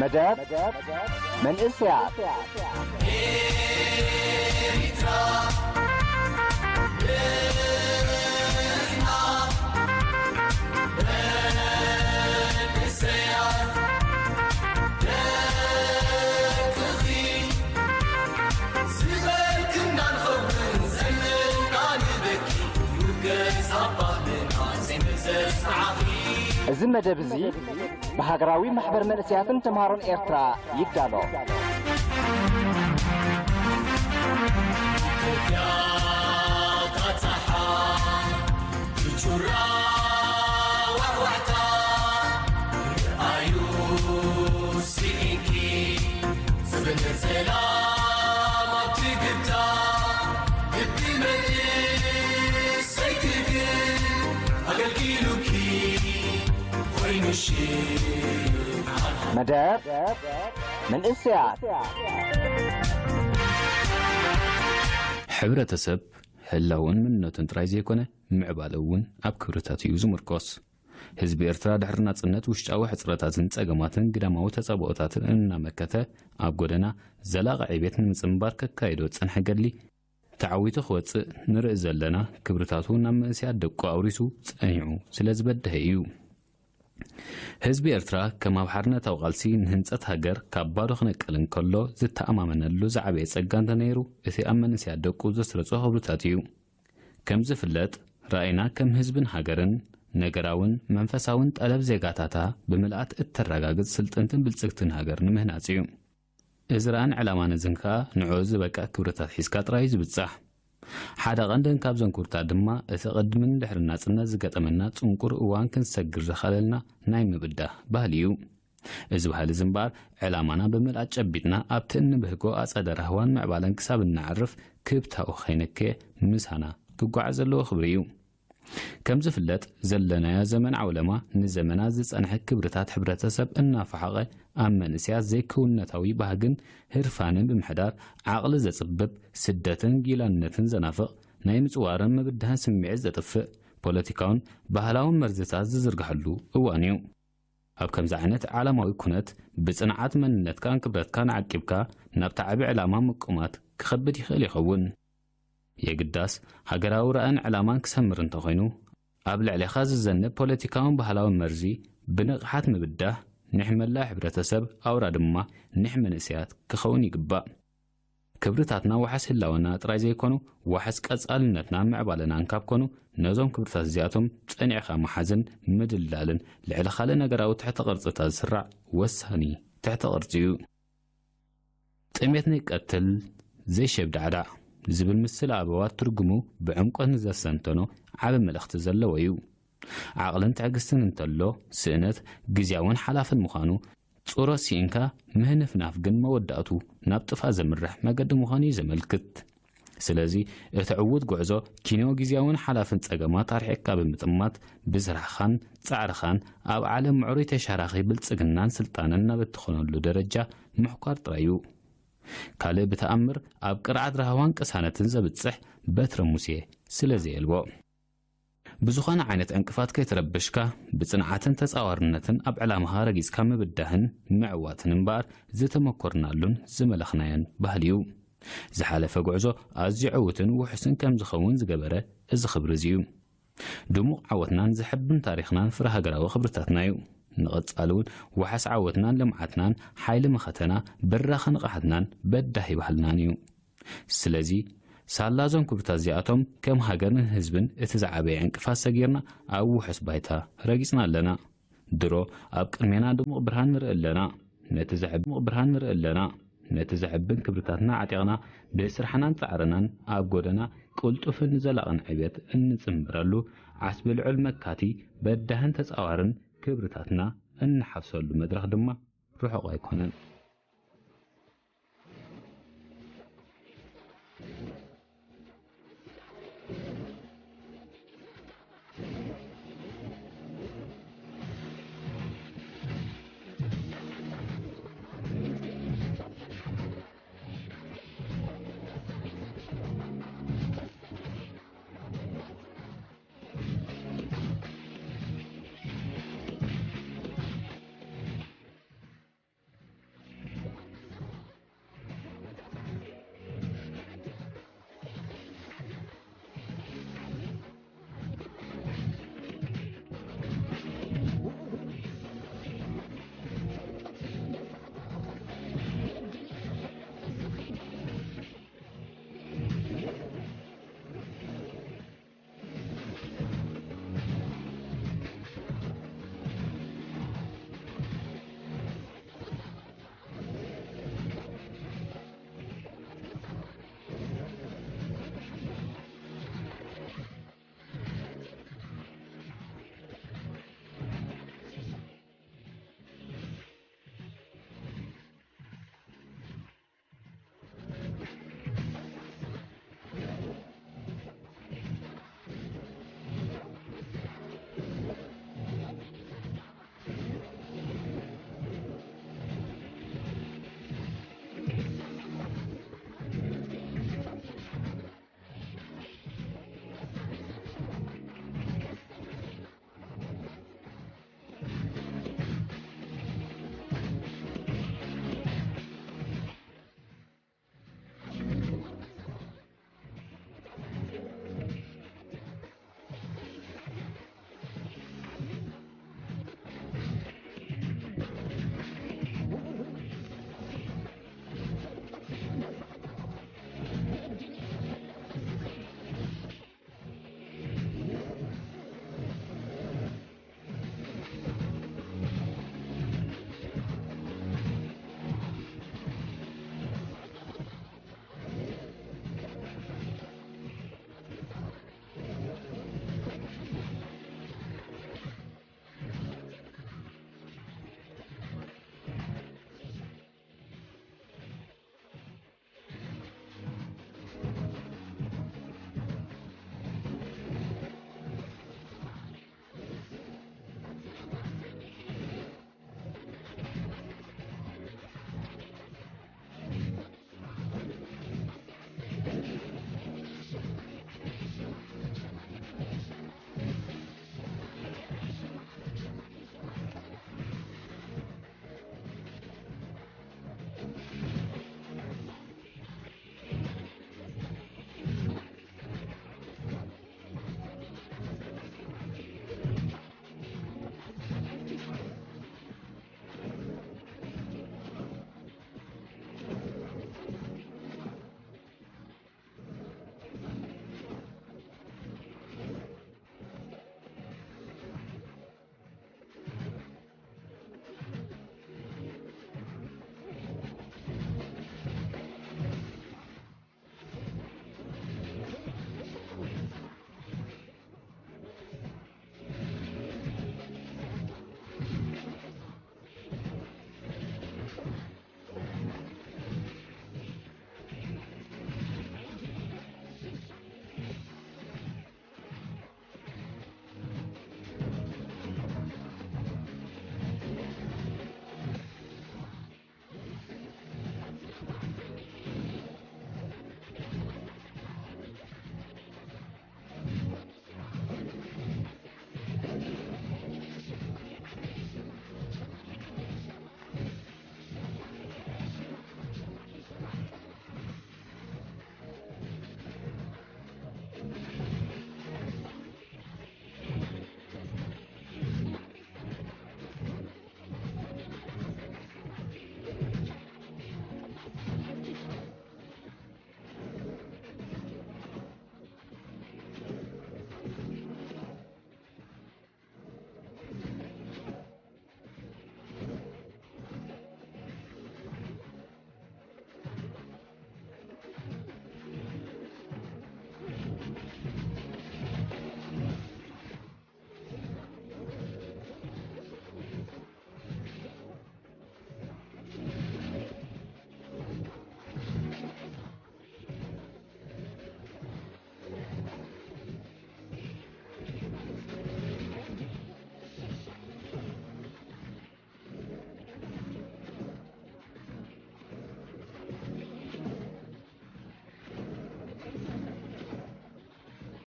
መደብ መንእሰያት። እዚ መደብ እዚ ብሃገራዊ ማሕበር መንእሰያትን ተምሃሮን ኤርትራ ይዳሎ። መደብ መንእሰያት። ሕብረተሰብ ህላውን መንነቱን ጥራይ ዘይኮነ፣ ምዕባለ እውን ኣብ ክብርታት እዩ ዝምርኮስ። ህዝቢ ኤርትራ ድሕሪ ናጽነት ውሽጣዊ ሕጽረታትን ጸገማትን ግዳማዊ ተጻብኦታትን እናመከተ፣ ኣብ ጎደና ዘላቒ ዕቤት ንምጽንባር ከካይዶ ዝጸንሐ ገድሊ ተዓዊቱ ክወጽእ ንርኢ ዘለና። ክብርታቱ ናብ መንእሰያት ደቁ ኣውሪሱ ጸኒዑ ስለ ዝበደሀ እዩ። ህዝቢ ኤርትራ ከም ኣብ ሓርነታዊ ቃልሲ ንህንጸት ሃገር ካብ ባዶ ክነቅል እንከሎ ዝተኣማመነሉ ዝዓበየ ጸጋ እንተነይሩ፣ እቲ ኣብ መንእሰያት ደቁ ዘስረጾ ክብርታት እዩ። ከም ዝፍለጥ፣ ራእይና ከም ህዝብን ሃገርን፣ ነገራውን መንፈሳውን ጠለብ ዜጋታታ ብምልኣት እተረጋግጽ ስልጥንትን ብልጽግትን ሃገር ንምህናጽ እዩ። እዚ ራእን ዕላማን እዝን ከኣ ንዕኡ ዝበቅዕ ክብርታት ሒዝካ ጥራይ እዩ ዝብጻሕ። ሓደ ቀንድን ካብዘን ክብርታት ድማ እቲ ቅድምን ድሕሪ ናጽነት ዝገጠመና ጽንኩር እዋን ክንሰግር ዘኸለልና ናይ ምብዳህ ባህሊ እዩ። እዚ ባህሊ እዚ እምበኣር ዕላማና ብምልኣት ጨቢጥና ኣብቲ እንብህጎ ኣጸደ ራህዋን ምዕባለን ክሳብ እነዕርፍ ክብታኡ ከይነከየ ምሳና ክጓዓዝ ዘለዎ ክብሪ እዩ። ከም ዝፍለጥ፣ ዘለናዮ ዘመን ዓውለማ ንዘመናት ዝጸንሐ ክብርታት ሕብረተሰብ እናፈሓቐ፣ ኣብ መንእሰያት ዘይክውንነታዊ ባህግን ህርፋንን ብምሕዳር፣ ዓቕሊ ዘጽብብ፣ ስደትን ጊላነትን ዘናፍቕ፣ ናይ ምጽዋርን ምብዳህን ስምዒት ዘጥፍእ፣ ፖለቲካውን ባህላውን መርዝታት ዝዝርግሐሉ እዋን እዩ። ኣብ ከምዚ ዓይነት ዓለማዊ ኩነት፣ ብጽንዓት መንነትካን ክብረትካን ዓቂብካ ናብቲ ዓቢ ዕላማ ምቁማት ክኸብድ ይኽእል ይኸውን። የግዳስ፣ ሃገራዊ ራእን ዕላማን ክሰምር እንተኾይኑ፣ ኣብ ልዕሌኻ ዝዘንብ ፖለቲካውን ባህላውን መርዚ ብንቕሓት ምብዳህ፣ ኒሕ መላእ ሕብረተሰብ፣ ኣውራ ድማ ኒሕ መንእሰያት ክኸውን ይግባእ። ክብርታትና ዋሕስ ህላወና ጥራይ ዘይኮኑ፣ ዋሕስ ቀጻልነትናን ምዕባለናን ካብ ኮኑ፣ ነዞም ክብርታት እዚኣቶም ጸኒዕካ ምሓዝን ምድላልን ልዕሊ ካልእ ነገራዊ ትሕተ ቅርጽታት ዝስራዕ ወሳኒ ትሕተ ቅርጺ እዩ። ጥሜት ንቀትል ዘይሸብ ዳዕዳዕ ዝብል ምስል ኣበዋት ትርጉሙ ብዕምቆት ንዘስተንተኖ ዓቢ መልእኽቲ ዘለዎ እዩ። ዓቕልን ትዕግስትን እንተሎ፣ ስእነት ግዝያውን ሓላፍን ምዃኑ፣ ጾሮት ስኢንካ ምህንፍናፍ ግን መወዳእቱ ናብ ጥፋ ዘምርሕ መገዲ ምዃኑ እዩ ዘመልክት። ስለዚ፣ እቲ ዕዉት ጉዕዞ ኪንዮ ግዝያውን ሓላፍን ጸገማት ኣርሒቕካ ብምጥማት፣ ብስራሕኻን ጻዕርኻን ኣብ ዓለም ምዕሩይ ተሻራኺ ብልጽግናን ስልጣንን ናብ እትኾነሉ ደረጃ ምሕኳር ጥራይ እዩ። ካልእ ብተኣምር ኣብ ቅርዓት ራህዋን ቅሳነትን ዘብጽሕ በትረ ሙሴ ስለ ዘየልቦ። ብዝኾነ ዓይነት ዕንቅፋት ከይተረበሽካ፣ ብጽንዓትን ተጻዋርነትን ኣብ ዕላማኻ ረጊጽካ ምብዳህን ምዕዋትን እምበኣር ዝተመኮርናሉን ዝመለኽናዮን ባህሊ እዩ። ዝሓለፈ ጉዕዞ ኣዝዩ ዕዉትን ውሑስን ከም ዝኸውን ዝገበረ እዚ ክብሪ እዚ እዩ። ድሙቕ ዓወትናን ዘሐብን ታሪኽናን ፍረ ሃገራዊ ክብርታትና እዩ። ንቐጻሊ እውን ዋሕስ ዓወትናን ልምዓትናን ሓይሊ መኸተና፣ ብራኸ ንቕሓትናን በዳሂ ባህልናን እዩ። ስለዚ፣ ሳላ እዞም ክብርታት እዚኣቶም ከም ሃገርን ህዝብን እቲ ዝዓበየ ዕንቅፋት ሰጊርና ኣብ ውሑስ ባይታ ረጊጽና ኣለና። ድሮ ኣብ ቅድሜና ድሙቕ ብርሃን ንርኢ ኣለና። ነቲ ዘሐብን ብርሃን ንርኢ ኣለና። ነቲ ዘሐብን ክብርታትና ዓጢቕና ብስራሕናን ጻዕርናን ኣብ ጎደና ቅልጡፍን ዘላቕን ዕብየት እንጽንብረሉ ዓስቢ ልዑል መካቲ በዳህን ተጻዋርን ክብርታትና እንሓፍሰሉ መድረኽ ድማ ርሑቕ ኣይኮነን።